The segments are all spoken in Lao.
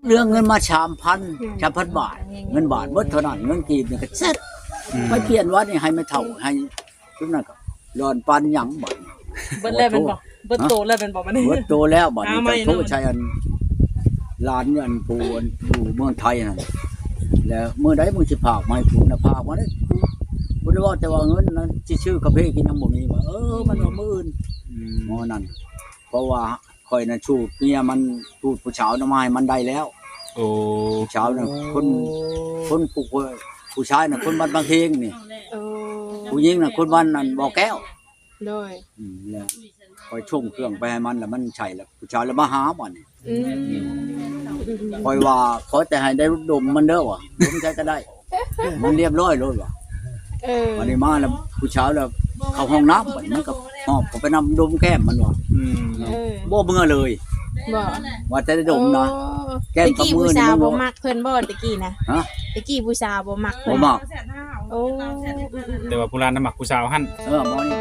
ເລື່ອງເງິນມາສາມພັນ ສາມພັນບາດ ເງິນບາດເບິດເທົ່ານັ້ນ ເງິນກີບນີ້ກໍເຊັດ ອືມ ໄປປ່ຽນວັດນີ້ໃຫ້ແມ່ເຖົ້າ ໃຫ້ຊຸມນັ້ນກໍຫຼອນປານຫຍັງບາດນີ້ ເບິດແລ້ວແມ່ນບໍ່? ເບິດໂຕແລ້ວແມ່ນບໍ່ບາດນີ້? ເບິດໂຕແລ້ວບາດນີ້ ກໍໂທໃສ່ອັນຫຼານອັນຜູ້ອັນຢູ່ເມືອງໄທນັ້ນ ແລ້ວມື້ໃດມຶງຊິພາກມາໃຫ້ກູນະ? ພາກມາເດ້ ບໍ່ໄດ້ເວົ້າແຕ່ວ່າເງິນນັ້ນ ຊິຊື້ກາເຟກິນຍັງບໍ່ມີວ່າ ເອີ ມັນວ່າມື້ອື່ນ ອືມ ໝໍນັ້ນ ເພາະວ່າຂ້ອຍນະຊູດເມຍມັນ ຊູດຜູ້ສາວນະມາໃຫ້ມັນໄດ້ແລ້ວ. ໂອ້ ຜູ້ສາວນະ ໂອ້ ຄົນ ຄົນຜູ້ ຜູ້ຊາຍນະຄົນບ້ານບາງເຮງນີ້ ໂອ້ ຜູ້ຍິງນະຄົນບ້ານນັ້ນບໍ່ແກ້ວ. ໂດຍ ອືມ ແລ້ວຂ້ອຍສົ່ງເຄື່ອງໄປໃຫ້ມັນ ແລ້ວມັນໃຊ້ ແລ້ວຜູ້ສາວລະມາຫາບາດນີ້. ອືມ ຂ້ອຍວ່າຂໍແຕ່ໃຫ້ໄດ້ດົມມັນເດີວ່າ ດົມໃສກໍໄດ້ ມັນລຽບຮ້ອຍໂລດວ່າ. ເອີ ບາດນີ້ມາແລ້ວຜູ້ສາວແລ້ວເຂົ້າຫ້ອງນ້ຳ ບາດນີ້ມັນກໍຫອບເຂົ້າໄປນຳ ດົມແກ້ມມັນວ່າ. ອືມ ເອີ ບໍ່ເມືອເລີຍ ບໍ່ ວ່າແຕ່ໄດ້ດົມນະ. ໂອ້ ແກ້ມກັບມືນີ້ ແຕ່ກີ້ຜູ້ສາວບໍ່ມັກເພິ່ນບໍ່ແຕ່ກີ້ນະ? ຮະ? ແຕ່ກີ້ຜູ້ສາວບໍ່ມັກເພິ່ນ ບໍ່ມັກ. ໂອ້ ແຕ່ວ່າຜູ້ຫຼານນະມັກຜູ້ສາວຫັ້ນ. ເອີ ໝໍນີ້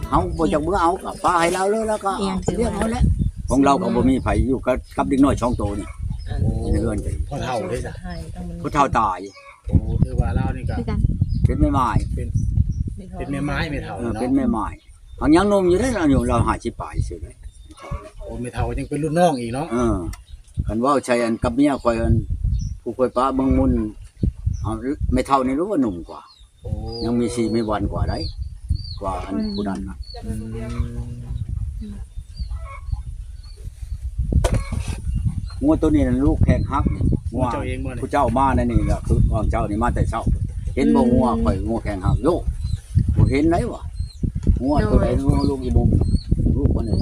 ເຮົາບໍ່ຢາກເມືອເອົາ ກໍປະໃຫ້ລາວເລີຍ ແລ້ວກໍ ອີຫຍັງ ລຽກເອົາແຫຼະ. ຂອງລາວກໍບໍ່ມີໃຜຢູ່ກັບ ກັບເດັກນ້ອຍສອງໂຕນີ້ ໃນເຮືອນ. ພໍ່ເຖົ້າເດ້ຊະ? ພໍ່ເຖົ້າຕາຍ. ໂອ້ ຖືວ່າລາວນີ້ກໍ ຄືກັນ ເປັນແມ່ໝ້າຍ ເປັນ ເປັນແມ່ໝ້າຍ ແມ່ເຖົ້າ ເອີ ເນາະ ເປັນແມ່ໝ້າຍ. ຫາກຍັງໜຸ່ມຢູ່ເດ້ ອາຍຸລາວຫ້າສິບປາຍຊື່ເດ້. ໂອ້ ແມ່ເຖົ້າກໍຍັງເປັນລຸ້ນນ້ອງອີກເນາະ. ເອີ ຄັນເວົ້າໃສ່ອັນກັບເມຍຂ້ອຍ ອັນຜູ້ຂ້ອຍປະເມືອງມຸນ ເອົາ ແມ່ເຖົ້ານີ້ຮູ້ວ່າໜຸ່ມກວ່າ. ໂອ້ ຍັງມີຊີມີວັນກວ່າໃດ໋ ກວ່າອັນ ອືມ ຜູ້ນັ້ນນະ. ອືມ ງົວໂຕນີ້ນະ ລູກແຂ້ງຫັກນີ້ ງົວເຈົ້າເອງບໍ່ນີ້? ຜູ້ເຈົ້າມາໃນນີ້ລະ ຄືຂອງເຈົ້ານີ້ມາແຕ່ເຊົ້າ. ເຫັນບໍ່? ອືມ ງົວຂ້ອຍ ງົວແຂ້ງຫັກໂຍ ບໍ່ເຫັນໄດ໋ຫວາ. ງົວໂຕໃດ? ໂດຍ ງົວລູກອີບຸມ ລູກມັນນີ້.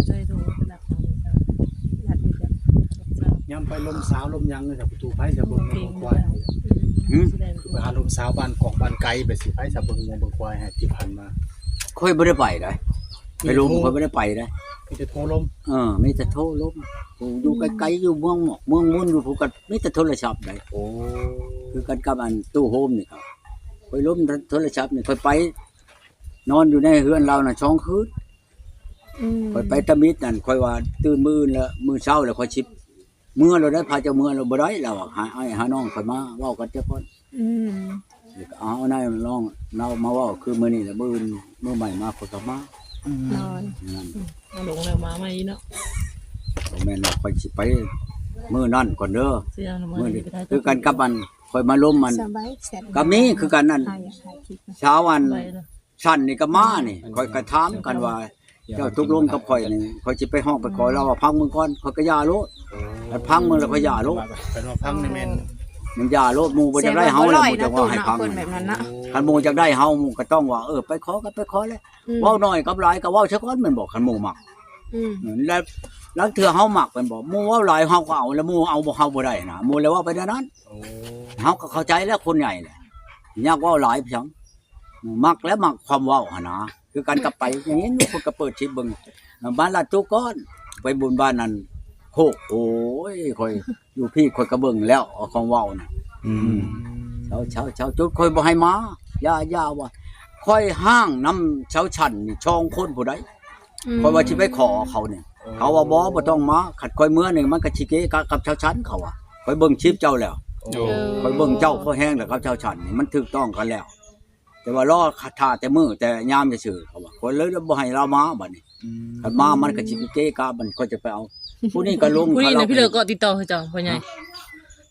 ຍາມໄປລົມສາວລົມຫຍັງນີ້ ປະຕູໄປຈະເບິ່ງງົວເບິ່ງຄວາຍ. ຫື? ຄືໄປຫາລົມສາວບ້ານກອກບ້ານໄກ ໄປຊິໄປຈະເບິ່ງງົວເບິ່ງຄວາຍໃຫ້ທີ່ຜ່ານມາ. ຂ້ອຍບໍ່ໄດ້ໄປໃດ໋ ໄປລົມ ມີແຕ່ໂທ ຂ້ອຍບໍ່ໄດ້ໄປໃດ໋. ມີແຕ່ໂທລົມ? ເອີ ມີແຕ່ໂທລົມ. ຜູ້ຢູ່ ອືມ ໄກໆ ຢູ່ເມືອງໝອກ ເມືອງມຸນ ຢູ່ພຸ້ນກໍມີແຕ່ໂທລະສັບໃດ໋. ໂອ້ ຄືກັນກັບອັນຕູ້ໂຮມນີ້ ຂ້ອຍລົມໂທລະສັບນີ້ ຂ້ອຍໄປນອນຢູ່ໃນເຮືອນລາວນະສອງຄືນ. ອືມ ຂ້ອຍໄປຕະມິດນັ້ນ ຂ້ອຍວ່າຕື່ນມື້ອື່ນລະ ມື້ເຊົ້າລະຂ້ອຍຊິເມືອໂລດໄດ໋ ພາເຈົ້າເມືອໂລດ. ບໍ່ໄດ້ ລາວວ່າ ຫາອ້າຍຫານ້ອງຂ້ອຍມາເວົ້າກັນເຈົ້າກ່ອນ. ອືມ ແລ້ວກໍເອົານາຍລອງລາວມາເວົ້າ ຄືມື້ນີ້ລະ ມື້ອື່ນມື້ໃໝ່ມາຂ້ອຍກໍມາ. ອືມ ນັ້ນ ອືມ ເອົາລົງແລ້ວມາໃໝ່ເນາະ. ບໍ່ແມ່ນວ່າຂ້ອຍຊິໄປມື້ນັ້ນກ່ອນເດີ ມື້ນີ້ ຄືກັນກັບອັນຂ້ອຍມາລົມມັນ ກໍມີຄືກັນນັ້ນ ສາວອັນ ຊັ້ນນີ້ກໍມານີ້ ຂ້ອຍກໍຖາມກັນວ່າ ເຈົ້າຕົກລົງກັບຂ້ອຍນີ້ ຂ້ອຍຊິໄປຮ້ອງໄປຂໍລາວວ່າ ຟັງເບິ່ງກ່ອນ ຂ້ອຍກໍຢ່າໂລດ. ໂອ້ ຄັນຟັງເບິ່ງແລ້ວຂ້ອຍຢ່າໂລດ. ຄັນວ່າຟັງນີ້ແມ່ນ ມັນຢ່າໂລດ ໝູ່ບໍ່ຢາກໄດ້ເຮົາແລ້ວ ໝູ່ຈັ່ງວ່າໃຫ້ຟັງ. ຄັນໝູ່ຢາກໄດ້ເຮົາ ໝູ່ກໍຕ້ອງວ່າ ເອີ ໄປຂໍກໍໄປຂໍແຫຼະ. ອືມ ເວົ້າໜ້ອຍກັບຫຼາຍກໍເວົ້າຊະກ່ອນແມ່ນບໍ່ ຄັນໝູ່ມັກ. ອືມ ແລ້ວລາງເທື່ອເຮົາມັກແມ່ນບໍ່ ໝູ່ເວົ້າຫຼາຍເຮົາກໍເອົາ ແລ້ວໝູ່ເອົາບໍ່ ເຮົາບໍ່ໄດ້ນະ ໝູ່ແລ້ວເວົ້າໄປແນວນັ້ນ. ໂອ້ ເຮົາກໍເຂົ້າໃຈແລ້ວ ຄົນໃຫຍ່ແຫຼະ ຢາກເວົ້າຫຼາຍພຽງ ມັກແລ້ວ ມັກຄວາມເວົ້າຫັ້ນນະ. ຄືກັນກັບໄປ ຢ່າງນີ້ ເພິ່ນກໍເປີດຄລິບເບິ່ງ ບ້ານລາດຕຸກກ່ອນ ໄປບຸນບ້ານນັ້ນໂຄກ. ໂອ້ຍ ຂ້ອຍຢູ່ພີ້ ຂ້ອຍກໍເບິ່ງແລ້ວ ເອົາຄວາມເວົ້ານະ. ອືມ ເຊົາໆໆ ຈົນຂ້ອຍບໍ່ໃຫ້ມາ ຢ່າ ຢ່າວ່າ ຂ້ອຍຮ້າງນຳຊາວຊັ້ນນີ້ສອງຄົນຜູ້ໃດ. ອືມ ຂ້ອຍວ່າຊິໄປຂໍເຂົານີ້ ເຂົາວ່າ ບໍ່ ບໍ່ຕ້ອງມາ ຄັນຂ້ອຍເມືອນີ້ ມັນກໍຊິເກະກະກັບຊາວຊັ້ນ ເຂົາວ່າ. ຂ້ອຍເບິ່ງຄລິບເຈົ້າແລ້ວ. ໂອ້ ຂ້ອຍເບິ່ງເຈົ້າພໍແຮງແລ້ວກັບຊາວຊັ້ນນີ້ ມັນຖືກຕ້ອງກັນແລ້ວ. ແຕ່ວ່າລໍຖ້າແຕ່ມື້ແຕ່ຍາມຊື່ໆ ເຂົາວ່າ ຂ້ອຍເລີຍບໍ່ໃຫ້ລາວມາບາດນີ້. ອືມ ຄັນມາມັນກໍຊິເກະກະ ມັນກໍຈະໄປເອົາ ຜູ້ນີ້ກໍລົງ ຜູ້ນີ້ນະ ພີ່ເລີກກໍຕິດຕໍ່ເຂົາເຈົ້າ ພໍ່ໃຫຍ່. ຮະ?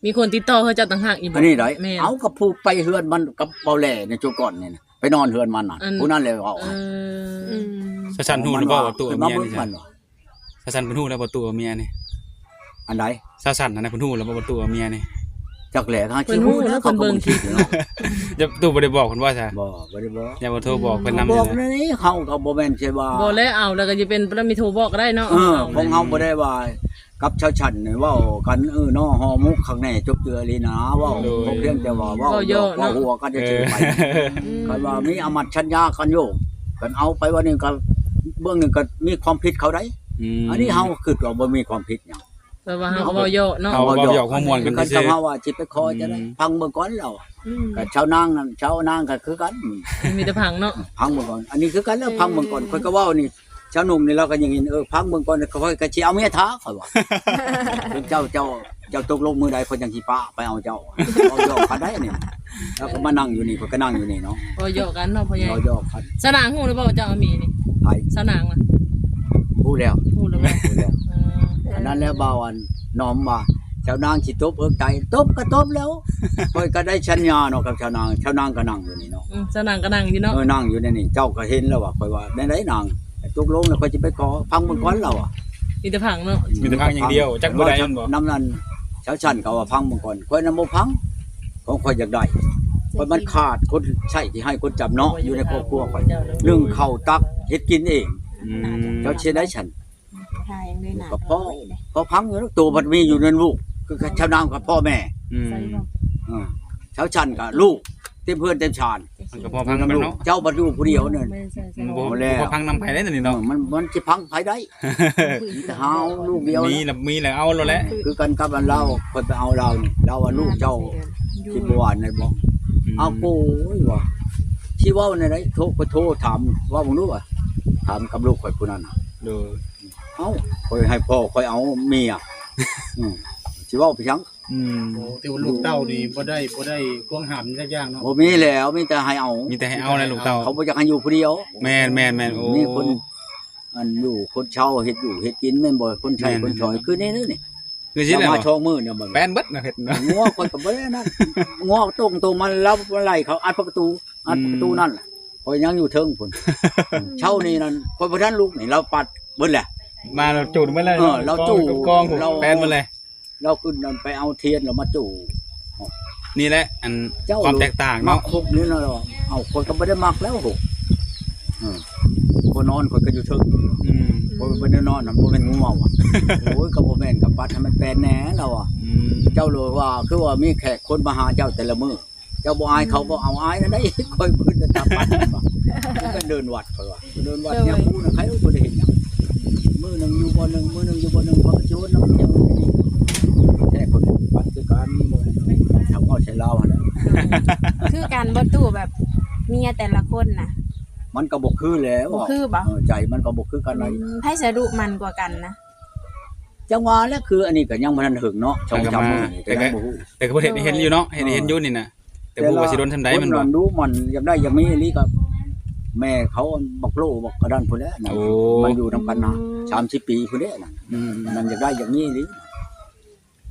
ມີຄົນຕິດຕໍ່ເຂົາເຈົ້າຕ່າງຫາກອີກບໍ່? ອັນນີ້ໃດ? ແມ່ນ ເອົາ ກໍຜູ້ໄປເຮືອນມັນກັບເບົາແຫຼໃນຈຸກ່ອນນີ້ນະ ໄປນອນເຮືອນມັນນະ ອັນ ຜູ້ນັ້ນແຫຼະເວົ້າ. ເອີ ອືມ ຊາວຊັ້ນຮູ້ແລ້ວບໍ່ວ່າຕູ້ເອົາເມຍນີ້? ຊາວຊັ້ນເພິ່ນຮູ້ແລ້ວບໍ່ຕູ້ເອົາເມຍນີ້? ອັນໃດ? ຊາວຊັ້ນຫັ້ນນະ ເພິ່ນຮູ້ແລ້ວບໍ່ວ່າຕູ້ເອົາເມຍນີ້? ຈັກແຫຼະ ຫາຊິຮູ້ແລ້ວ ເຂົາກໍເບິ່ງຄລິບເນາະ. ຕູ້ບໍ່ໄດ້ບອກເພິ່ນບໍ່ຊະ? ບໍ່ ບໍ່ໄດ້ບອກ. ຢ່າວ່າໂທບອກເພິ່ນນຳ ບອກແນວນີ້ ເຮົາກໍບໍ່ແມ່ນຊິວ່າ ບໍ່ແລ້ວ ເອົາແລ້ວກໍຈະເປັນ ບໍ່ໄດ້ມີໂທບອກກໍໄດ້ເນາະ. ເອີ ຂອງເຮົາບໍ່ໄດ້ວ່າ ກັບຊາວຊັ້ນນີ້ເວົ້າກັນ ເອີເນາະ ຫໍ່ໝົກຄັກແນ່ ຈົບເຈື່ອອີ່ຫຼີນາ ເວົ້າ ໂດຍ ບໍ່ພຽງແຕ່ວ່າເວົ້າ ເວົ້າຢອກເນາະ ເວົ້າຫົວກັນ ເອີ ຊື່ໆໄປ ເອີ ຄັນວ່າມີອາມັດສັນຍາກັນໂຍກ ຄັນເອົາໄປວ່ານີ້ກໍ ເບື້ອງໜຶ່ງກໍມີຄວາມຜິດເຂົາໄດ໋ ອືມ ອັນນີ້ເຮົາຄິດວ່າບໍ່ມີຄວາມຜິດຫຍັງ ແຕ່ວ່າເຮົາກໍເວົ້າຢອກເນາະ ເຮົາເວົ້າຢອກຫົວມ່ວນກັນຊື່ໆ ຄັນເຂົາວ່າຊິໄປຂໍຈະໄດ້ ອືມ ຟັງເບິ່ງກ່ອນລາວ ອືມ ກໍຊາວນາງນັ້ນ ຊາວນາງກໍຄືກັນ ມີແຕ່ຟັງເນາະ ຟັງເບິ່ງກ່ອນ ອັນນີ້ຄືກັນແລ້ວ ອືມ ຟັງເບິ່ງກ່ອນ ຂ້ອຍກໍເວົ້ານີ້ ຊາວໜຸ່ມນີ້ລາວກໍຍັງເຫັນ ເອີ ຟັງເບິ່ງກ່ອນ ຂ້ອຍກໍຊິເອົາເມຍຖ້າ ຂ້ອຍວ່າ ເຈົ້າ ເຈົ້າ ເຈົ້າຕົກລົງມື້ໃດ ຂ້ອຍຈັ່ງຊິປະໄປເອົາເຈົ້າ ເວົ້າຢອກກັນໄດ໋ນີ້ ລາວກໍມານັ່ງຢູ່ນີ້ ຂ້ອຍກໍນັ່ງຢູ່ນີ້ເນາະ ເວົ້າຢອກກັນເນາະພໍ່ໃຫຍ່ ເວົ້າຢອກກັນ ສະນາງຮູ້ຫຼືບໍ່ວ່າເຈົ້າເອົາເມຍນີ້ ໃຜ ສະນາງນະ ຮູ້ແລ້ວ ຮູ້ແລ້ວບໍ່ ຮູ້ແລ້ວ ເອີ ອັນນັ້ນແຫຼະ ບ່າວອັນໜອມວ່າ ຊາວນາງຊິຕົບເອິກໄຕ ຕົບກໍຕົບແລ້ວ ຂ້ອຍກໍໄດ້ສັນຍາເນາະກັບຊາວນາງ ຊາວນາງກໍນັ່ງຢູ່ນີ້ເນາະ ອືມ ຊາວນາງກໍນັ່ງຢູ່ເນາະ ເອີ ນັ່ງຢູ່ໃນນີ້ ເຈົ້າກໍເຫັນແລ້ວວ່າ ຂ້ອຍວ່າແນວໃດນາງ ຕົກລົງແລ້ວຂ້ອຍຊິໄປຂໍ ຟັງເບິ່ງກ່ອນລາວວ່າ ມີແຕ່ຟັງເນາະ ອືມ ມີແຕ່ຟັງຢ່າງດຽວ ຈັກບໍ່ໄດ້ແມ່ນບໍ່ ນຳນັ້ນ ຊາວຊັ້ນກໍວ່າຟັງເບິ່ງກ່ອນ ຂ້ອຍນະບໍ່ຟັງ ຂອງຂ້ອຍຢາກໄດ້ ຂ້ອຍມັນຂາດຄົນໃຊ້ທີ່ໃຫ້ຄົນຈຳເນາະ ຢູ່ໃນຄອບຄົວຂ້ອຍ ໜຶ່ງເຂົ້າຕັກເຮັດກິນເອງ ອືມ ເຈົ້າຊິໄດ້ຊັ້ນ ຫາຫຍັງເລີຍນະ ກໍພໍ ພໍຟັງຢູ່ ໂຕບັດມີຢູ່ນັ້ນລູກ ຄືຊາວນາງກັບພໍ່ແມ່ ອືມ ເອີ ຊາວຊັ້ນກໍລູກ ເຕັມເຮືອນເຕັມຊານ ມັນກໍພໍຟັງນຳເນາະ ເຈົ້າບັດຢູ່ຜູ້ດຽວນັ້ນ ແມ່ນ ບໍ່ ບໍ່ແລ້ວ ບໍ່ຟັງນຳໃຜໄດ້ນີ້ເນາະ ເອີ ມັນ ມັນຊິຟັງໃຜໄດ້ ມີແຕ່ເຮົາລູກດຽວ ມີລະ ມີແລ້ວເອົາໂລດແຫຼະ ຄືກັນກັບອັນລາວ ຂ້ອຍໄປເອົາລາວນີ້ ລາວວ່າລູກເຈົ້າ ສາມສີ່ເດືອນ ຄິດບໍ່ວ່າແນວບໍ່ ອືມ ເອົາໂອ້ຍວ່າ ຊິເວົ້າແນວໃດ ໂທ ຂ້ອຍໂທຖາມ ເວົ້າເບິ່ງດູວ່າ ຖາມກັບລູກຂ້ອຍຜູ້ນັ້ນນະ ໂດຍ ເອົ້າ ຂ້ອຍໃຫ້ພໍ່ຂ້ອຍເອົາເມຍ ອືມ ຊິເວົ້າໄປຫຍັງ ອືມ ໂອ້ ແຕ່ວ່າລູກເຕົ້ານີ້ບໍ່ໄດ້ ບໍ່ໄດ້ຫວງຫ້າມຈັກຢ່າງເນາະ ບໍ່ມີແລ້ວ ມີແຕ່ໃຫ້ເອົາ ມີແຕ່ໃຫ້ເອົາແຫຼະລູກເຕົ້າ ເຂົາບໍ່ຢາກໃຫ້ຢູ່ຜູ້ດຽວ ແມ່ນໆໆ ໂອ້ ມີຄົນ ອັນຢູ່ຄົນເຊົ່າເຮັດຢູ່ເຮັດກິນແມ່ນບໍ່ ຄົນໃຊ້ ແມ່ນໆ ຄົນຊ່ອຍ ຄືນີ້ນີ້ ຄືຊິແຫຼະ ມາສອງມື້ນີ້ ແປນເບິດນະ ເຮັດ ງົວຂ້ອຍກໍບໍ່ໄດ້ນັ້ນ ງົວຕົງໂຕມາ ລາວໄລ່ເຂົາ ອັດປະຕູ ອັດປະຕູ ອືມ ນັ້ນແຫຼະ ຂ້ອຍຍັງຢູ່ເທິງພຸ້ນ ເຊົ້ານີ້ນັ້ນ ຂ້ອຍບໍ່ທັນລຸກນີ້ ລາວປັດເບິດແຫຼະ ມາລາວຈູດເບິດແລ້ວ ເອີ ລາວຈູດ ກອງ ລາວ ແປນເບິດແລ້ວ ລາວຂຶ້ນນັ້ນໄປເອົາທຽນລາວມາຈູດ ນີ້ແຫຼະ ອັນ ເຈົ້າ ຄວາມແຕກຕ່າງເນາະ ມັກຄຸກນີ້ນະ ເອົາ ຂ້ອຍກໍບໍ່ໄດ້ມັກແລ້ວ ເອີ ບໍ່ນອນ ຂ້ອຍກໍຢູ່ເທິງ ອືມ ຂ້ອຍບໍ່ໄດ້ນອນນະ ບໍ່ແມ່ນງວຫວາ ໂອ້ຍ ກໍບໍ່ແມ່ນ ກໍປັດໃຫ້ມັນແປນແດ່ລາວວ່າ ອືມ ເຈົ້າໂລດວ່າ ຄືວ່າມີແຂກຄົນມາຫາເຈົ້າແຕ່ລະມື້ ເຈົ້າບໍ່ອາຍເຂົາບໍ່ ອືມ ເອົາອາຍແນວໃດ ຂ້ອຍຂຶ້ນໄປຕາມບ້ານ ເດີນວັດຂ້ອຍວ່າ ເດີນວັດ ໂດຍ ຍາມຜູ້ນະ ໃຜບໍ່ໄດ້ເຮັດຫຍັງ ມື້ໜຶ່ງຢູ່ບ່ອນໜຶ່ງ ມື້ໜຶ່ງຢູ່ບ່ອນໜຶ່ງ ຂ້ອຍກໍຊິວົນນຳເຈົ້າ ແທ້ຄົນປະຕິບັດຄືກັນ ບໍ່ແມ່ນທາງເວົ້າໃສ່ລາວຫັ້ນແຫຼະ ຄືກັນບໍ່ຕູ້ ແບບເມຍແຕ່ລະຄົນນະ ມັນກໍບໍ່ຄືແຫຼະ ບໍ່ຄືບໍ່ ເອີ ໃຈມັນກໍບໍ່ຄືກັນໃດ ອືມ ໃຜສະດຸໝັ່ນກວ່າກັນນະ ຈັ່ງວ່າແຫຼະ ຄືອັນນີ້ກໍຍັງບໍ່ທັນເຖິງເນາະ ສອງສາມມື້ນີ້ກໍຍັງບໍ່ຮູ້ ແຕ່ກໍ ແຕ່ກໍເຫັນ ເອີ ເຫັນຢູ່ເນາະ ເຫັນ ເອີ ເຫັນຢູ່ນີ້ນະ ແຕ່ບໍ່ວ່າຊິດົນສ່ຳໃດ ແມ່ນບໍ່ ຄົນນັ້ນດຸໝັ່ນ ຢາກໄດ້ຢາກມີອີ່ຫຼີກໍ ແມ່ເຂົາບັກໂລບັກກະນັ້ນພຸ້ນແຫຼະ ໂອ້ ມັນຢູ່ນຳກັນນະ ອືມ ສາມສິບປີພຸ້ນແຫຼະນັ້ນ ອືມ ນັ້ນຢາກໄດ້ຢາກມີອີ່ຫຼີ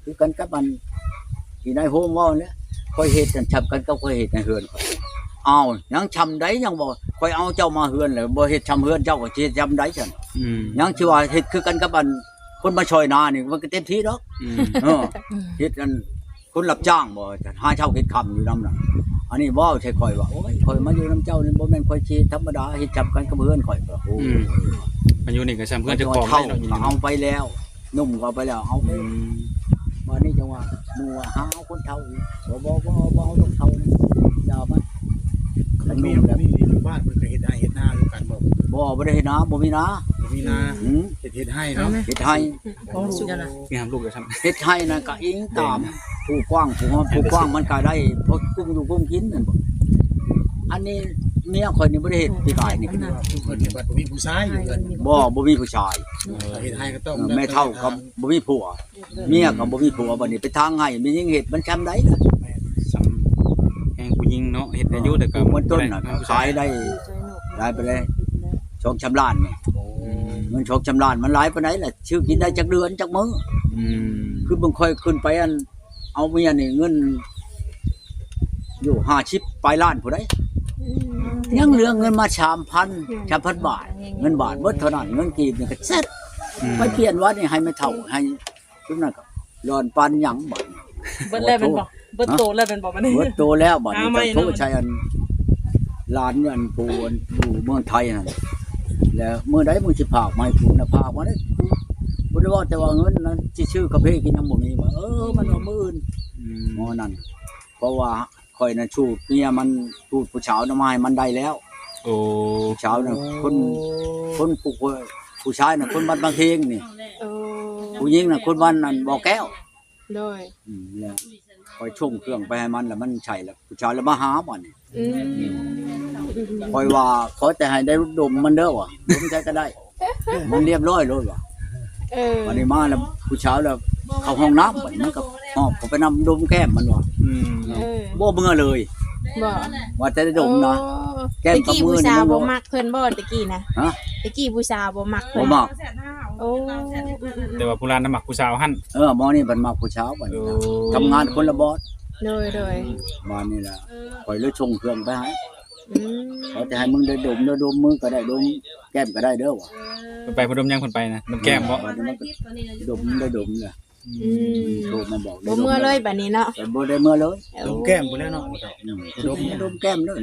ຄືກັນກັບອັນ ທີ່ນາຍໂຮມເວົ້າແຫຼະ ຂ້ອຍເຮັດຫັ້ນຊ່ຳກັນກັບຂ້ອຍເຮັດໃນເຮືອນຂ້ອຍ ອ້າວ ຍັງຊ່ຳໃດ ຍັງບໍ່ ຂ້ອຍເອົາເຈົ້າມາເຮືອນແລ້ວ ບໍ່ເຮັດຊ່ຳເຮືອນເຈົ້າ ກໍຊິເຮັດຊ່ຳໃດຊັ້ນ ອືມ ຍັງຊິວ່າເຮັດຄືກັນກັບອັນ ຄົນມາຊ່ອຍນານີ້ ມັນກໍເຕັມທີ່ດອກ ອືມ ເອີ ເຮັດອັນ ຄົນຮັບຈ້າງບໍ່ ຫາເຊົ້າກິນຄ່ຳຢູ່ນຳນະ ອັນນີ້ເວົ້າໃສ່ຂ້ອຍວ່າ ໂອ້ຍ ຂ້ອຍມາຢູ່ນຳເຈົ້ານີ້ ບໍ່ແມ່ນຂ້ອຍຊິທຳມະດາ ເຮັດຊ່ຳກັນກັບເຮືອນຂ້ອຍ ໂອ້ ອືມ ມາຢູ່ນີ້ກໍຊ່ຳເຮືອນເຈົ້າຂອງເລີຍເນາະ ເອົາໄປແລ້ວ ໜຸ່ມກໍເອົາໄປແລ້ວ ເອົາໄປ ອືມ ບາດນີ້ຈັ່ງວ່າ ໝູ່ວ່າຫາເອົາຄົນເຖົ້າອີກ ບໍ່ ບໍ່ ບໍ່ ບໍ່ເອົາຄົນເຖົ້ານີ້ ຢ່າມັນ ຄັນມີ ຄັນມີຢູ່ບ້ານເພິ່ນກໍເຮັດໄຮ່ເຮັດນາຄືກັນບໍ່? ບໍ່ ບໍ່ໄດ້ເຮັດນາ ບໍ່ມີນາ ບໍ່ມີນາ ອືມ ເຮັດ ເຮັດໄຮ່ເນາະ ເຮັດໄຮ່ ຂອງລູກເຈົ້ານະ ນີ້ຫາລູກເຈົ້າຊັ້ນ ເຮັດໄຮ່ນະກະອີງຕາມຜູ້ກວ້າງຜູ້ຮອດ ຜູ້ກວ້າງມັນກະໄດ້ພໍກຸ້ມຢູ່ກຸ້ມກິນນັ້ນ ອັນນີ້ເມຍຂ້ອຍນີ້ບໍ່ໄດ້ເຮັດປີກາຍນີ້ ເພິ່ນນີ້ບັດບໍ່ມີຜູ້ຊາຍຢູ່ເຮືອນ ບໍ່ ບໍ່ມີຜູ້ຊາຍ ເອີ ເຮັດໄຮ່ກໍຕ້ອງ ເອີ ແມ່ເຖົ້າກໍບໍ່ມີຜົວ ເມຍກໍບໍ່ມີຜົວ ບັດນີ້ໄປທາງໃຫ້ແມ່ຍິງເຮັດມັນຊ່ຳໃດລະ ແມ່ນ ຊ່ຳແຮງຜູ້ຍິງເນາະ ເຮັດໄດ້ຢູ່ ເອີ ແຕ່ກໍມັນຕົ້ນນະ ຂາຍໄດ້ຫຼາຍປານໃດ ສອງສາມລ້ານນີ້ ໂອ້ ເງິນສອງສາມລ້ານມັນຫຼາຍປານໃດລະ ຊື້ກິນໄດ້ຈັກເດືອນຈັກມື້ ອືມ ຄືເບິ່ງຂ້ອຍຂຶ້ນໄປອັນ ເອົາເມຍນີ້ເງິນຢູ່ຫ້າສິບປາຍລ້ານພຸ້ນໃດ ອືມ ຍັງເຫຼືອເງິນມາສາມພັນ ສາມພັນບາດ ເງິນບາດເບິດເທົ່ານັ້ນ ເງິນກີບນີ້ກໍເຊັດ ອືມ ໄປປ່ຽນວັດນີ້ໃຫ້ແມ່ເຖົ້າ ໃຫ້ຊຸມນັ້ນກໍຫຼອນປານຫຍັງບາດນີ້ ເບິດແລ້ວແມ່ນບໍ່? ເບິດໂຕແລ້ວແມ່ນບໍ່ບັດນີ້? ເບິດໂຕແລ້ວບັດນີ້ ເຈົ້າໂທໃສ່ອັນ ຫຼານອັນຜູ້ອັນຢູ່ເມືອງໄທຫັ້ນ ແລ້ວມື້ໃດມຶງຊິພາກມາໃຫ້ກູນະ ພາກມາເດີ້ ບໍ່ໄດ້ເວົ້າແຕ່ວ່າເງິນນະ ຊິຊື້ກາເຟກິນຍັງບໍ່ມີວ່າ ເອີ ມັນວ່າມື້ອື່ນ ອືມ ໝໍນັ້ນ ເພາະວ່າຂ້ອຍນະສູດເມຍມັນ ສູດຜູ້ສາວນະມາໃຫ້ມັນໄດ້ແລ້ວ. ໂອ້ ຜູ້ສາວນະ ໂອ້ ຄົນ ຄົນຜູ້ ຜູ້ຊາຍນະຄົນບ້ານບາງເຮງນີ້. ໂອ້ ຜູ້ຍິງນະຄົນບ້ານນັ້ນບໍ່ແກ້ວ. ໂດຍ ອືມ ແລ້ວຂ້ອຍສົ່ງເຄື່ອງໄປໃຫ້ມັນ ແລ້ວມັນໃຊ້ ແລ້ວຜູ້ສາວລະມາຫາບາດນີ້. ອືມ ຂ້ອຍວ່າຂໍແຕ່ໃຫ້ໄດ້ດົມມັນເດີວ່າ ດົມໃສກໍໄດ້ ມັນລຽບຮ້ອຍໂລດວ່າ. ເອີ ບາດນີ້ມາແລ້ວຜູ້ສາວລະເຂົ້າຫ້ອງນ້ຳ ບາດນີ້ມັນກໍຫອບເຂົ້າໄປນຳ ດົມແກ້ມມັນວ່າ. ອືມ ເອີ ບໍ່ເມືອເລີຍ ບໍ່ ວ່າແຕ່ໄດ້ດົມນະ. ໂອ້ ແກ້ມກັບມືນີ້ມັນບໍ່ ຕະກີ້ຜູ້ສາວບໍ່ມັກເພິ່ນບໍ່? ຕະກີ້ຜູ້ສາວບໍ່ມັກເພິ່ນ ບໍ່ມັກ. ໂອ້ ແຕ່ວ່າຜູ້ຫຼານນະມັກຜູ້ສາວຫັ້ນ. ເອີ ໝໍນີ້ເພິ່ນມັກຜູ້ສາວບັດນີ້ນະ. ໂອ້ ທຳງານຄົນລະບ່ອນ. ໂດຍ ໂດຍ ບາດນີ້ລະ ຂ້ອຍເລີຍສົ່ງເຄື່ອງໄປໃຫ້. ອືມ ເຂົາຈະໃຫ້ມຶງໄດ້ດົມເດີ ດົມມືກໍໄດ້ ດົມແກ້ມກໍໄດ້ເດີວ່າ. ເພິ່ນໄປເພິ່ນດົມຫຍັງເພິ່ນໄປນະ? ດົມແກ້ມບໍ່? ບາດນີ້ມັນກໍດົມໄດ້ ດົມລະ. ອືມ ໂທມາບອກ ບໍ່ເມືອເລີຍບາດນີ້ເນາະ. ແຕ່ບໍ່ໄດ້ເມືອເລີຍ ດົມແກ້ມພຸ້ນແຫຼະເນາະ. ອືມ ດົມ ດົມແກ້ມເດີ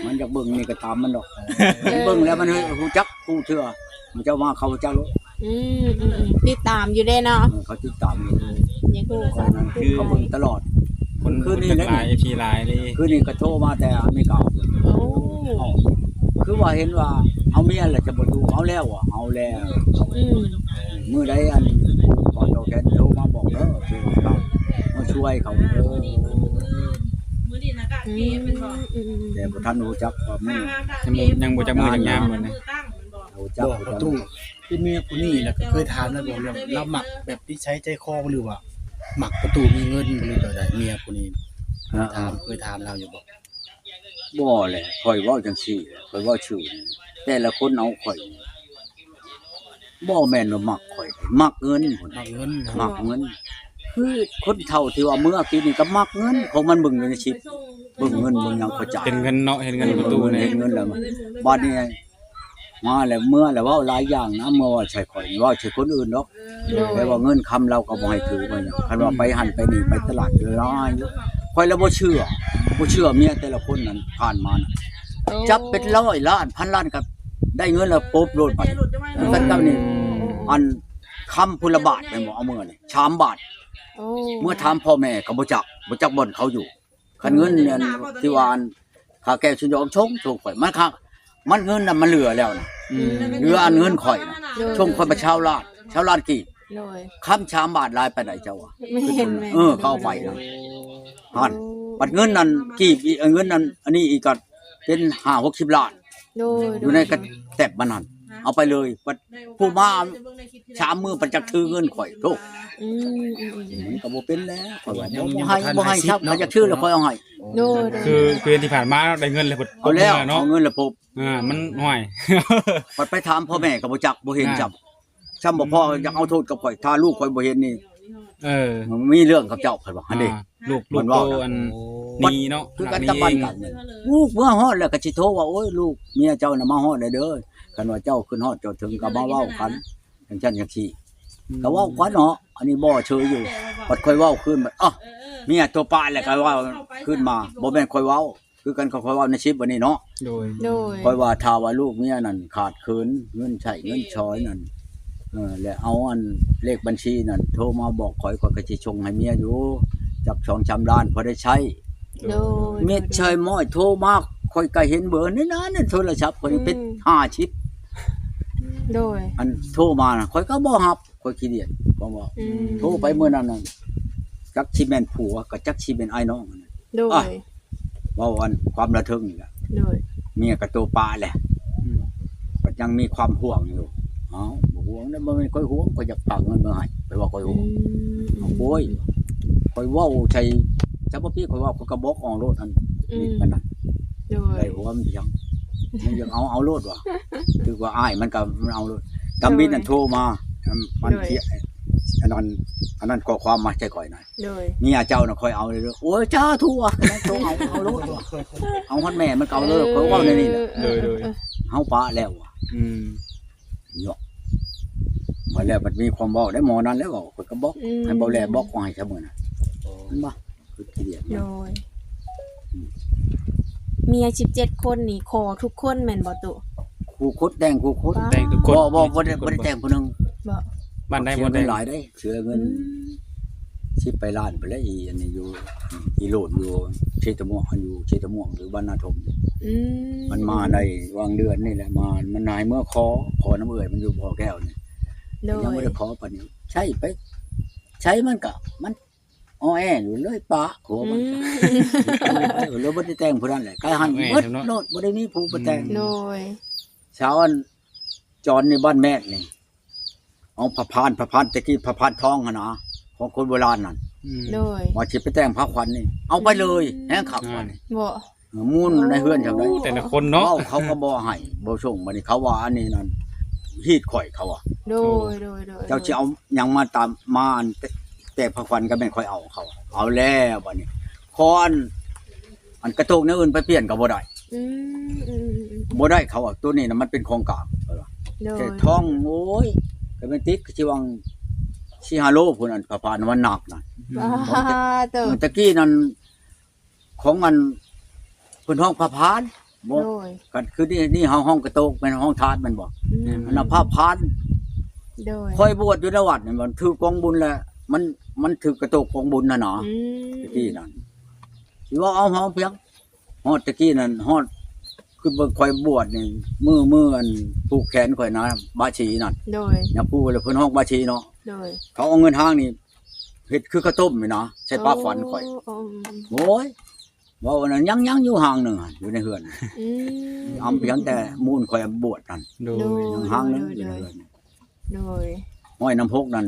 ມັນຢາກເບິ່ງນີ້ກໍຕາມມັນດອກ. ເອີ ເບິ່ງແລ້ວມັນຮູ້ຈັກ ຮູ້ເທື່ອ ເຈົ້າມາເຂົາຮູ້ຈັກໂລດ. ອືມ ອືມ ອືມ ຕິດຕາມຢູ່ເດ້ເນາະ. ເອີ ເຂົາຕິດຕາມຢູ່ ຢາກຮູ້ ເຂົາເບິ່ງຕະຫຼອດ. ຄົນ ຄົນຈັກຫຼາຍ ເອັຟຊີຫຼາຍເດ້. ຄືນນີ້ກໍໂທມາແຕ່ອາເມລິກາ. ໂອ້ ຄືວ່າເຫັນວ່າເອົາເມຍແລ້ວຈະບໍ່ຢູ່ ເອົາແລ້ວ ເອົາແລ້ວ. ອືມ ມື້ໃດອັນ ບໍ່ຕໍ່ແຂນໂທມາບອກເດີ ມາຊ່ວຍເຂົາເດີ. ອືມ ອືມ ອືມ ແຕ່ບໍ່ທັນຮູ້ຈັກວ່າມື້ ຍັງບໍ່ ຍັງບໍ່ຈັກມື້ຈັກຍາມເລີຍນະ. ບໍ່ ປະຕູ ຄືເມຍຜູ້ນີ້ລະເຄີຍຖາມລາວບໍ່ ລາວມັກແບບນິໄສໃຈຄໍ ຫຼືວ່າມັກປະຕູມີເງິນ ຫຼືແບບໃດ? ເມຍຜູ້ນີ້ ເອີ ຖາມ ເຄີຍຖາມລາວຢູ່ບໍ່? ບໍ່ແຫຼະ ຂ້ອຍເວົ້າຈັ່ງຊີ້ແຫຼະ ຂ້ອຍເວົ້າຊື່ ແຕ່ລະຄົນເອົາຂ້ອຍ ບໍ່ແມ່ນວ່າມັກຂ້ອຍ ມັກເງິນພຸ້ນ ມັກເງິນ ມັກເງິນ. ຄືຄົນເຖົ້າທີ່ວ່າເມື່ອກີ້ນີ້ກໍມັກເງິນ ຂອງມັນເບິ່ງຢູ່ໃນຊິບ ເບິ່ງເງິນເບິ່ງຫຍັງເຂົາຈ່າຍ ເຫັນເງິນເນາະ ເຫັນເງິນປະຕູນີ້ ເຫັນເງິນແລ້ວ ບາດນີ້ ມາແລ້ວເມືອແລ້ວເວົ້າຫຼາຍຢ່າງນະ ເມື່ອເວົ້າໃສ່ຂ້ອຍນີ້ ເວົ້າໃສ່ຄົນອື່ນດອກ. ໂດຍ ແຕ່ວ່າເງິນຄຳລາວກໍບໍ່ໃຫ້ຖືກວ່າຫຍັງ ຄັນວ່າໄປຫັ້ນໄປນີ້ ໄປຕະຫຼາດຫຼາຍຢູ່. ຂ້ອຍລະບໍ່ເຊື່ອ ບໍ່ເຊື່ອເມຍແຕ່ລະຄົນນັ້ນຜ່ານມານະ. ໂອ້ ຈັບເປັນຮ້ອຍລ້ານ ພັນລ້ານກໍໄດ້ເງິນແລ້ວປົບໂລດ. ບາດນີ້ ອືມ ກັນກັບນີ້ ອັນຄຳພຸ້ນລະບາດແມ່ນບໍ່ ເອົາເມືອນີ້ສາມບາດ. ໂອ້ ເມື່ອຖາມພໍ່ແມ່ກໍບໍ່ຈັກ ບໍ່ຈັກບ່ອນເຂົາຢູ່. ຄັນເງິນອັນທີ່ວ່າອັນຄ່າແກ້ວຊຸນຢອງຊົງ ຊົງຂ້ອຍ ມັນຄ່າ ມັນເງິນນະມັນເຫຼືອແລ້ວນະ. ອືມ ເຫຼືອອັນເງິນຂ້ອຍນະ ໂດຍ ຊົງຂ້ອຍມາຊາວລ້ານ ຊາວລ້ານກີບ. ໂດຍ ຄຳສາມບາດຫຼາຍປານໃດເຈົ້າວ່າ? ແມ່ນ ເອີ ເຂົາເອົາໄປນະ ຫັ້ນ. ໂອ້ ບັດເງິນນັ້ນກີບອີກ ເງິນນັ້ນອັນນີ້ອີກກໍເປັນຫ້າຫົກສິບລ້ານ. ໂດຍ ຢູ່ໃນກະແຕັບມັນຫັ້ນ ເອົາໄປເລີຍ. ບັດຜູ້ມາສາມມື້ ບັດຈັກຖືເງິນຂ້ອຍ ໂທ້. ອືມ ອືມ ອືມ ມັນກໍບໍ່ເປັນແລ້ວ ຂ້ອຍວ່າ ຍັງ ບໍ່ໃຫ້ ຍັງບໍ່ທັນ ບໍ່ໃຫ້ ໃຫ້ສິດເນາະ ຄັບ ຄັນຢາກຖືແລ້ວຄ່ອຍເອົາໃຫ້. ໂດຍ ໂດຍ ຄື ຄືທີ່ຜ່ານມາໄດ້ເງິນແລ້ວ ເອົາແລ້ວ ເອົາເງິນແລ້ວ ພົບ ອ່າ ມັນ ໂອ້ຍ ບັດໄປຖາມພໍ່ແມ່ກໍບໍ່ຈັກ ບໍ່ເຫັນ ອ່າ ຊ້ຳ ຊ້ຳບໍ່ພໍ ຢາກເອົາໂທດກັບຂ້ອຍ ຖ້າລູກຂ້ອຍບໍ່ເຫັນນີ້. ເອີ ມີເລື່ອງກັບເຈົ້າ ເພິ່ນວ່າ ຫັ້ນເດ້. ອ່າ ລູກ ລູກໂຕອັນນີ້ເນາະ ຄືກັນກັບບ້ານກັນ ລູກເມືອຮອດແລ້ວກໍຊິໂທວ່າ ໂອ້ຍ ລູກເມຍເຈົ້ານະມາຮອດແລ້ວເດີ ຄັນວ່າເຈົ້າຂຶ້ນຮອດຈອດເຖິງກໍມາເວົ້າກັນ ຈັ່ງຊັ້ນຈັ່ງຊີ້ ອືມ ກໍເວົ້າກັນເນາະ. ອັນນີ້ບໍ່ເຊີຍຢູ່ ບັດຂ້ອຍເວົ້າຄືນ ບັດ ອະ ເມຍຕົວປາແລ້ວກໍເວົ້າຄືນມາ ບໍ່ແມ່ນຂ້ອຍເວົ້າ ຄືກັນກັບຂ້ອຍເວົ້າໃນຄລິບອັນນີ້ເນາະ. ໂດຍ ໂດຍ ຂ້ອຍວ່າຖ້າວ່າລູກເມຍນັ້ນຂາດເຂີນເງິນໃຊ້ເງິນສອຍນັ້ນ ເອີ ແລະເອົາອັນເລກບັນຊີນັ້ນໂທມາບອກຂ້ອຍ ຂ້ອຍກໍຊິສົ່ງໃຫ້ເມຍຢູ່ຈັກສອງສາມລ້ານພໍໄດ້ໃຊ້. ໂດຍ ມິດເຊີຍມ້ອຍໂທມາ ຂ້ອຍກໍເຫັນເບີໃນນັ້ນ ໃນໂທລະສັບຂ້ອຍເປັນ ອືມ ຫ້າສິບ. ໂດຍ ອັນໂທມານະ ຂ້ອຍກໍບໍ່ຮັບ ຂ້ອຍຂີ້ດຽດ ຂ້ອຍວ່າ ອືມ ໂທໄປມື້ນັ້ນນະ ຈັກຊິແມ່ນຜົວ ກໍຈັກຊິແມ່ນອ້າຍນ້ອງ. ໂດຍ ອ່ະ ເວົ້າອັນຄວາມລະເທິງນີ້ລະ ໂດຍ ເມຍກໍໂຕປາແຫຼະ ອືມ ກໍຍັງມີຄວາມຫ່ວງຢູ່. ເອົ້າ ບໍ່ຫ່ວງນະ ບໍ່ແມ່ນຂ້ອຍຫ່ວງ ຂ້ອຍຢາກຝາກເງິນມາໃຫ້ ຂ້ອຍວ່າຂ້ອຍຫ່ວງ. ອືມ ເອົາໂອ້ຍ ຂ້ອຍເວົ້າໃສ່ ສະບັບປີຂ້ອຍເວົ້າ ຂ້ອຍກໍບອກອອກໂລດ ອັນ ອືມ ນີ້ມັນນະ ໂດຍ ໄດ້ຫົວມັນຫຍັງ ມັນຢາກເອົາ ເອົາໂລດວ່າ ຖືກວ່າອ້າຍມັນກໍ ມັນເອົາໂລດ. ຕຳບິດນັ້ນ ໂດຍ ໂທມາ ມັນ ໂດຍ ເພຍ ອັນນັ້ນ ອັນນັ້ນຂໍ້ຄວາມມາໃສ່ຂ້ອຍນະ ໂດຍ ເມຍເຈົ້ານະຂ້ອຍເອົາເລີຍ. ໂອ້ຍ ສາທຸວ່າ ໂຕເອົາ ເອົາໂລດ ເອົາຮອດແມ່ມັນກໍເອົາເລີຍ ເອີ ຂ້ອຍເວົ້າແນວນີ້ແຫຼະ. ໂດຍ ໂດຍ ເຮົາປະແລ້ວວ່າ ອືມ ເນາະ ມາແລ້ວມັນມີຄວາມເວົ້າໄດ້ໝໍນັ້ນແລ້ວເວົ້າ ຂ້ອຍກໍບອກ ອືມ ໃຫ້ເບົາແຫຼບອກຂອງໃຫ້ຊະມື້ນະ ເຫັນບໍ່? ຄືທີ່ດຽວ ໂດຍ ອືມ ເມຍສິບເຈັດຄົນນີ້ຂໍທຸກຄົນແມ່ນບໍ່ຕູ້? ຂໍ ຄູ່ຄົນແຕ່ງຄູ່ຄົນ ແຕ່ງທຸກຄົນ ບໍ່ ບໍ່ ບໍ່ໄດ້ ບໍ່ໄດ້ແຕ່ງຜູ້ໜຶ່ງ ບໍ່ ບ້ານໃດ ເສຍເງິນ ບໍ່ແຕ່ງ ຫຼາຍເດ້ ເສຍເງິນ ອືມ ສິບປາຍລ້ານພຸ້ນແຫຼະ ອີອັນນີ້ຢູ່ ອີໂລດຢູ່ເຊຕະມ່ວງ ອັນຢູ່ເຊຕະມ່ວງ ຢູ່ບ້ານນາຖົມ ອືມ ມັນມາໄດ້ຫວ່າງເດືອນນີ້ແຫຼະ ມາ ມັນໃຫ້ເມືອຂໍ ຂໍນຳເອື້ອຍມັນຢູ່ບໍ່ແກ້ວນີ້ ໂດຍ ຍັງບໍ່ໄດ້ຂໍປານນີ້ ໃຊ້ໄປ ໃຊ້ມັນກະ ມັນ ອໍແອຢູ່ເລີຍປະຫົວມັນ ອືມ ເອີ ເລີຍບໍ່ໄດ້ແຕ່ງຜູ້ນັ້ນແຫຼະ ກາຍຫັ້ນ ແມ່ນ ເບິດ ເນາະ ໂລດ ບໍ່ໄດ້ມີຜູ້ມາແຕ່ງ ອືມ ໂດຍ ຊາວອັນຈອນໃນບ້ານແມກນີ້ ເອົາຜ້າພານ ຜ້າພານແຕ່ກີ້ ຜ້າພານທອງຫັ້ນນະ ຂອງຄົນໂບລານນັ້ນ ອືມ ໂດຍ ວ່າຊິໄປແຕ່ງພາຂວັນນີ້ ເອົາໄປເລີຍ ອືມ ແຮງຄັກ ອືມ ວ່ານີ້ ບໍ່ ເອີ ມູນໃນເຮືອນຊ່ຳໃດ ໂອ້ ແຕ່ລະຄົນເນາະ ເວົ້າເຂົາກໍບໍ່ໃຫ້ບໍ່ສົ່ງ ບັດນີ້ເຂົາວ່າອັນນີ້ນັ້ນຮີດຂ້ອຍ ເຂົາວ່າ ໂດຍ ໂດຍ ໂດຍ ເຈົ້າຊິເອົາຫຍັງມາຕາມ ມາອັນແຕ່ ແຕ່ພາຂວັນກໍແມ່ນຂ້ອຍເອົາ ເຂົາເອົາແລ້ວ ບັດນີ້ ຂໍອັນ ອັນກະໂຕກແນວອື່ນໄປປ່ຽນກໍບໍ່ໄດ້ ອືມ ອືມ ອືມ ບໍ່ໄດ້ ເຂົາວ່າ ໂຕນີ້ນະມັນເປັນຂອງກາງ ເຂົາວ່າ ໂດຍ ແຕ່ທອງ ໂອ້ຍ ກໍແມ່ນຕິດ ກໍຊິຫວ່າງສີ່ຫ້າໂລພຸ້ນ ອັນຜ້າພານມັນໜັກນະ ອືມ ປາໂຕ ແຕ່ກີ້ນັ້ນ ຂອງອັນ ເພິ່ນຮ້ອງພະພານບໍ່ ໂດຍ ກັນຄືນີ້ ນີ້ເຮົາຮ້ອງກະໂຕກ ແມ່ນຮ້ອງທາດແມ່ນບໍ່ ອືມ ອັນນັ້ນພະພານ ໂດຍ ຂ້ອຍບວດຢູ່ໃນວັດນີ້ ມັນຖືກກອງບຸນແຫຼະ ມັນ ມັນຖືກກະໂຕກກອງບຸນຫັ້ນນະ ອືມ ແຕ່ກີ້ນັ້ນ ຊິວ່າເອົາເຮົາພຽງ ຮອດແຕ່ກີ້ນັ້ນ ຮອດ ຄືເບິ່ງຂ້ອຍບວດນີ້ ມື້ ມື້ອັນຜູກແຂນຂ້ອຍນະ ບາຊີນັ້ນ ໂດຍ ຍາຄູ ແລ້ວເພິ່ນຮ້ອງບາຊີເນາະ ໂດຍ ເຂົາເອົາເງິນຫ້າງນີ້ ເຮັດຄືເຂົ້າຕົ້ມນີ້ນະ ໃສ່ປາຂວັນຂ້ອຍ ໂອ້ ໂອ້ຍ ເວົ້າອັນນັ້ນ ຍັງ ຍັງຢູ່ຫ້າງໜຶ່ງຫັ້ນ ຢູ່ໃນເຮືອນ ອືມ ອຳພຽງແຕ່ມູນຂ້ອຍບວດນັ້ນ ໂດຍ ໂດຍ ຍັງຫ້າງໜຶ່ງ ໂດຍ ຢູ່ໃນເຮືອນ ໂດຍ ຮ້ອຍນຳຫົກນັ້ນ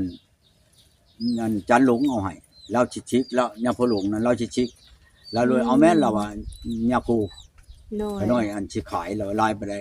ອັນຈັນຫຼົງເອົາໃຫ້ ລາວຊິຊິກ ລາວ ຍາພໍ່ຫຼົງນັ້ນ ລາວຊິຊິກ ລາວເລີຍ ອືມ ເອົາແມ່ນລາວວ່າ ຍາຄູ ໂດຍ ຂ້ານ້ອຍອັນຊິຂາຍ ລາວລາຍໄປໄດ້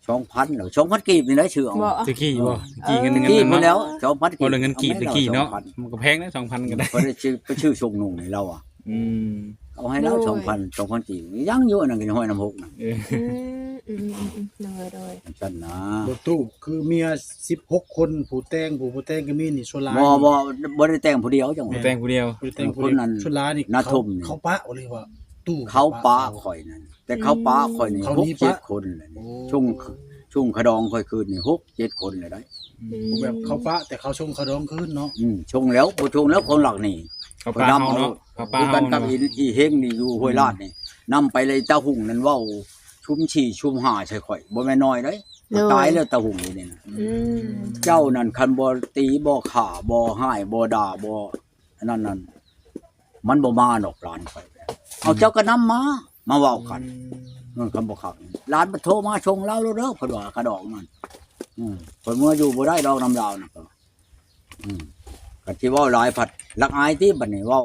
ສອງພັນ ລາວ ສອງພັນກີບນີ້ໄດ້ຊື້ເອົາ ບໍ່ ຕະກີ້ບໍ່ ເອີ ຕະກີ້ເງິນ ຕະກີ້ພຸ້ນແລ້ວ ສອງພັນກີບ ບໍ່ໄດ້ເງິນກີບຕະກີ້ເນາະ ສອງພັນ ມັນກໍແພງນະ ສອງພັນກໍໄດ້ ບໍ່ໄດ້ຊື້ ໄປຊື້ຊົງນຸ່ງໃຫ້ລາວອະ ອືມ ເອົາໃຫ້ລາວ ໂດຍ ສອງພັນ ສອງພັນກີບ ຍັງຢູ່ ອັນນັ້ນກໍຮ້ອຍນຳຫົກນະ ເອີ ອືມ ອືມ ອືມ ອືມ ໂດຍ ໂດຍ ຈັ່ງຊັ້ນນະ ບໍ່ຕູ້ ຄືເມຍສິບຫົກຄົນ ຜູ້ແຕ່ງ ຜູ້ບໍ່ແຕ່ງກໍມີນີ້ ສ່ວນຫຼາຍ ບໍ່ ບໍ່ ບໍ່ໄດ້ແຕ່ງຜູ້ດຽວ ຈັ່ງ ບໍ່ແຕ່ງຜູ້ດຽວ ບໍ່ໄດ້ແຕ່ງຜູ້ດຽວ ຄົນນັ້ນ ສ່ວນຫຼາຍນີ້ ນາຖົມ ເຂົາ ເຂົາປະບໍ່ ຫຼືວ່າຕູ້ ເຂົາປະຂ້ອຍນັ້ນ ແຕ່ເຂົາປະຂ້ອຍນີ້ ເຂົາໜີປະ ຫົກເຈັດຄົນແຫຼະ ໂອ້ ຊົງ ຊົງຂະດອງຂ້ອຍຄືນນີ້ ຫົກເຈັດຄົນແຫຼະໄດ໋ ອືມ ແບບເຂົາປະ ແຕ່ເຂົາຊົງຂະດອງຄືນເນາະ ອືມ ຊົງແລ້ວ ບໍ່ຊົງແລ້ວ ຂອງລັກນີ້ ເຂົາປະເຮົາເນາະ ເຂົາປະເຮົາ ຄືກັນກັບອີ່ ອີ່ເຮັງນີ້ຢູ່ຫ້ວຍລາດນີ້ ອືມ ນຳໄປເລີຍ ຕາຫຸ່ງນັ້ນເວົ້າຊຸມສີ່ຊຸມຫ້າໃສ່ຂ້ອຍ ບໍ່ແມ່ນນ້ອຍເດ້ ໂດຍ ຕາຍແລ້ວຕາຫຸ່ງນີ້ນະ ອືມ ເຈົ້ານັ້ນຄັນບໍ່ຕີບໍ່ຂ້າບໍ່ຮ້າຍບໍ່ດ່າບໍ່ ອັນນັ້ນນັ້ນ ມັນບໍ່ມາດອກຫຼານຂ້ອຍ ເອົາ ອືມ ເຈົ້າກໍນຳມາ ມາເວົ້າກັນ ອືມ ເອີ ຄຳບໍ່ຄັກ ຫຼານມັນໂທມາສົ່ງລາວໂລດເດີ ເພິ່ນວ່າກະດອກນັ້ນ ອືມ ຂ້ອຍເມືອຢູ່ບໍ່ໄດ້ດອກນຳລາວນະ ອືມ ກໍຊິເວົ້າຫຼາຍພັດລັກອາຍຕິ ບັດນີ້ເວົ້າ